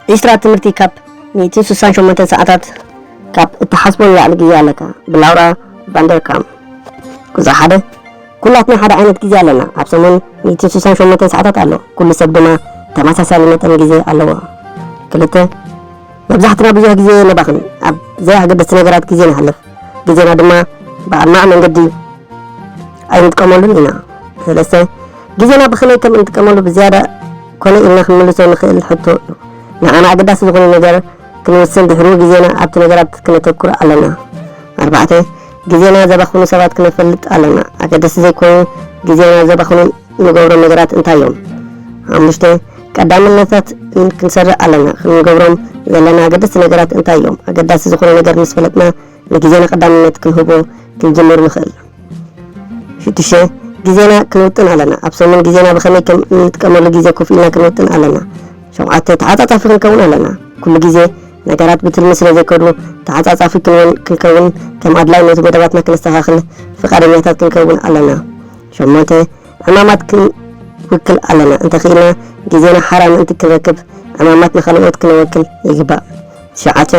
ዒስራ ትምህርቲ ካብ ሚእትን ስሳን ሸሞንተን ሰዓታት ካብ እትሓስቦ ንላዕሊ ግዜ ኣለካ። ብላውራ ቫንደርካም። ቁጽሪ ሓደ፣ ኩላትና ሓደ ዓይነት ግዜ ኣለና። ኣብ ሰሙን ሚእትን ስሳን ሸሞንተን ሰዓታት ኣሎ። ኩሉ ሰብ ድማ ተመሳሳሊ መጠን ግዜ ኣለዎ። ክልተ፣ መብዛሕትና ብዙሕ ግዜ ነባኽን፣ ኣብ ዘይ ኣገደስቲ ነገራት ግዜ ነሕልፍ፣ ግዜና ድማ ብኣድማዕ መንገዲ ኣይንጥቀመሉን ኢና። ሰለስተ፣ ግዜና ብኸመይ ከም እንጥቀመሉ ብዝያዳ ኮነ ኢልና ክንምልሶ ንኽእል ሕቶ እዩ። ንዓና ኣገዳሲ ዝኾነ ነገር ክንውስን ድሕሪኡ ግዜና ኣብቲ ነገራት ክነተኩር ኣለና። ኣርባዕተ፣ ግዜና ዘባኽኑ ሰባት ክነፈልጥ ኣለና። ኣገደስቲ ዘይኮኑ ግዜና ዘባኽኑ እንገብሮም ነገራት እንታይ እዮም? ሓሙሽተ፣ ቀዳምነታት ክንሰርዕ ኣለና። ክንገብሮም ዘለና ኣገደስቲ ነገራት እንታይ እዮም? ኣገዳሲ ዝኾነ ነገር ምስ ፈለጥና ንግዜና ቀዳምነት ክንህቦ ክንጅምር ንኽእል። ሽዱሽተ፣ ግዜና ክንውጥን ኣለና። ኣብ ሰሙን ግዜና ብኸመይ ከም እንጥቀመሉ ግዜ ኮፍ ኢልና ክንውጥን ኣለና። ሸውዓተ፣ ተዓጻጻፊ ክንከውን ኣለና። ኩሉ ግዜ ነገራት ብትልሚ ስለ ዘይከዱ ተዓጻጻፊ ክንውን ክንከውን ከም ኣድላይነቱ መደባትና ክነስተኻኽል ፍቓደኛታት ክንከውን ኣለና። ሸሞንተ፣ ዕማማት ክንውክል ኣለና። እንተኽኢልና ግዜና ሓራ ምእንቲ ክንረክብ ዕማማት ንኻልኦት ክነወክል ይግባእ። ትሽዓተ፣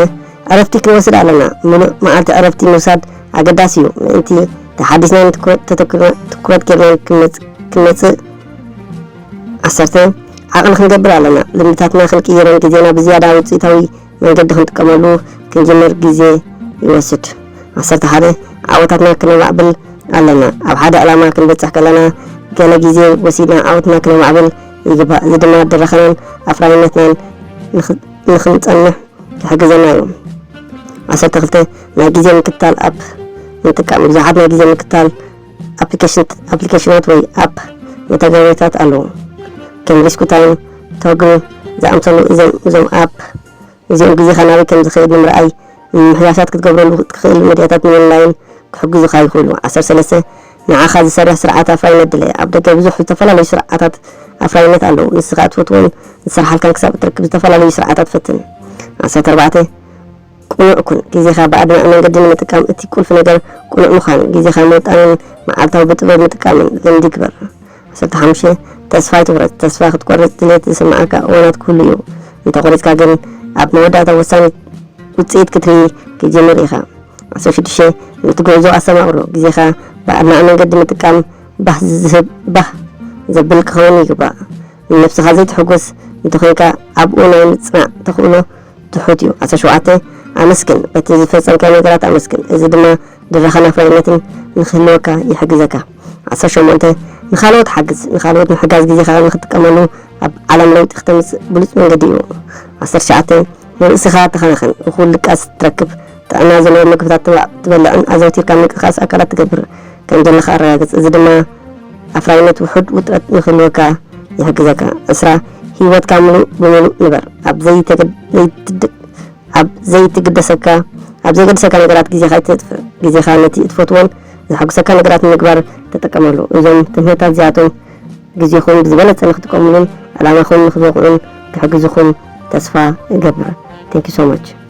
ዕረፍቲ ክንወስድ ኣለና። ምሉእ መዓልቲ ዕረፍቲ ምውሳድ ኣገዳሲ እዩ። ምእንቲ ተሓዲስናን ትኩረት ጌርናን ክንመጽእ። ዓሰርተ፣ ዓቕሊ ክንገብር ኣለና። ልምድታትና ክንቅይርን ግዜና ብዝያዳ ውፅኢታዊ መንገዲ ክንጥቀመሉ ክንጅምር ግዜ ይወስድ። ዓሰርተ ሓደ፣ ዓወታትና ክነማዕብል ኣለና። ኣብ ሓደ ዕላማ ክንበጽሕ ከለና ገለ ግዜ ወሲድና ዓወትና ክነማዕብል ይግባእ። እዚ ድማ ድረኻናን ኣፍራይነትናን ንኽንጸንሕ ይሕግዘና እዩ። ዓሰርተ ክልተ፣ ናይ ግዜ ምክትታል ኣፕ ንጥቀም። ብዙሓት ናይ ግዜ ምክትታል ኣፕሊኬሽናት ወይ ኣፕ መተግበሪታት ኣለዉ። ከም ሪስኩ ታይም፣ ቶግል ዝኣምሰሉ። እዞም ኣፕ እዚኦም ግዜኻ ናበይ ከም ዝኸይድ ንምርኣይ ምምሕያሻት ክትገብረሉ ትኽእል መድያታት ንምልላይን ክሕግዙኻ ይኽእሉ። ዓሰርተ ሰለስተ፣ ንዓኻ ዝሰርሕ ስርዓት ኣፍራይነት ድለ። ኣብ ደገ ብዙሕ ዝተፈላለዩ ስርዓታት ኣፍራይነት ኣለዉ። ንስኻ እትፈትዎን ዝሰርሓልካን ክሳብ እትረክብ ዝተፈላለዩ ስርዓታት ፈትን። ዓሰርተ ኣርባዕተ፣ ቅኑዕ ኩን። ግዜኻ ብኣድማዒ መንገዲ ንምጥቃም እቲ ቁልፊ ነገር ቅኑዕ ምዃን፣ ግዜኻ ምውጣንን መዓልታዊ ብጥበብ ምጥቃምን ልምዲ ግበር። ዓሰርተ ሓሙሽተ፣ ተስፋ ኣይትቑረጽ። ተስፋ ክትቆርጽ ድሌት ዝስምዓካ እዋናት ክህሉ እዩ። እንተ ቆሪጽካ ግን ኣብ መወዳእታ ወሳኒ ውጽኢት ክትርኢ ክትጅምር ኢኻ። ዓሰርተ ሽዱሽተ፣ ነቲ ጉዕዞ ኣስተማቕሮ። ግዜኻ ብኣድማዒ መንገዲ ምጥቃም ባህ ዝህብ ባህ ዘብል ክኸውን ይግባእ። ንነብስኻ ዘይትሕጎስ እንተኾይንካ ኣብኡ ናይ ምጽናዕ ተኽእሎ ትሑት እዩ። ዓሰርተ ሸውዓተ፣ ኣመስግን። በቲ ዝፈጸምካዮ ነገራት ኣመስግን። እዚ ድማ ድረኻን ኣፍራይነትን ንኽህልወካ ይሕግዘካ። ዓሰርተ ሸሞንተ፣ ንኻልኦት ሓግዝ። ንኻልኦት ምሕጋዝ ግዜኻ ንኽትጥቀመሉ ኣብ ዓለም ለውጢ ክተምጽእ ብሉጽ መንገዲ እዩ። ዓሰርተ ትሽዓተ፣ ንርእስኻ ተኸናኸን። እኹል ድቃስ ትረክብ፣ ጥዕና ዘለዎ ምግብታት ትበ- ትበልዕን ኣዘውቲርካ ምንቅስቓስ ኣካላት ትገብር ከም ዘለኻ ኣረጋግጽ። እዚ ድማ ኣፍራይነት ውሑድ ውጥረት ንክህልወካ ይሕግዘካ። ዕስራ፣ ህይወትካ ምሉእ ብምሉእ ንበር። ኣብ ዘይተገድ- ዘይትድ- ኣብ ዘይትግደሰካ ኣብ ዘይገድሰካ ነገራት ግዜኻ ኣይተጥፍእ። ግዜኻ ነቲ እትፈትዎን ዘሐጉሰካ ነገራት ንምግባር ተጠቀመሉ። እዞም ትምህርታት እዚኣቶም ግዜኹም ብዝበለጸ ንክትጥቀምሉን ዕላማኹም ንክትወቕዑን ክሕግዙኹም ተስፋ እገብር። Thank you so much።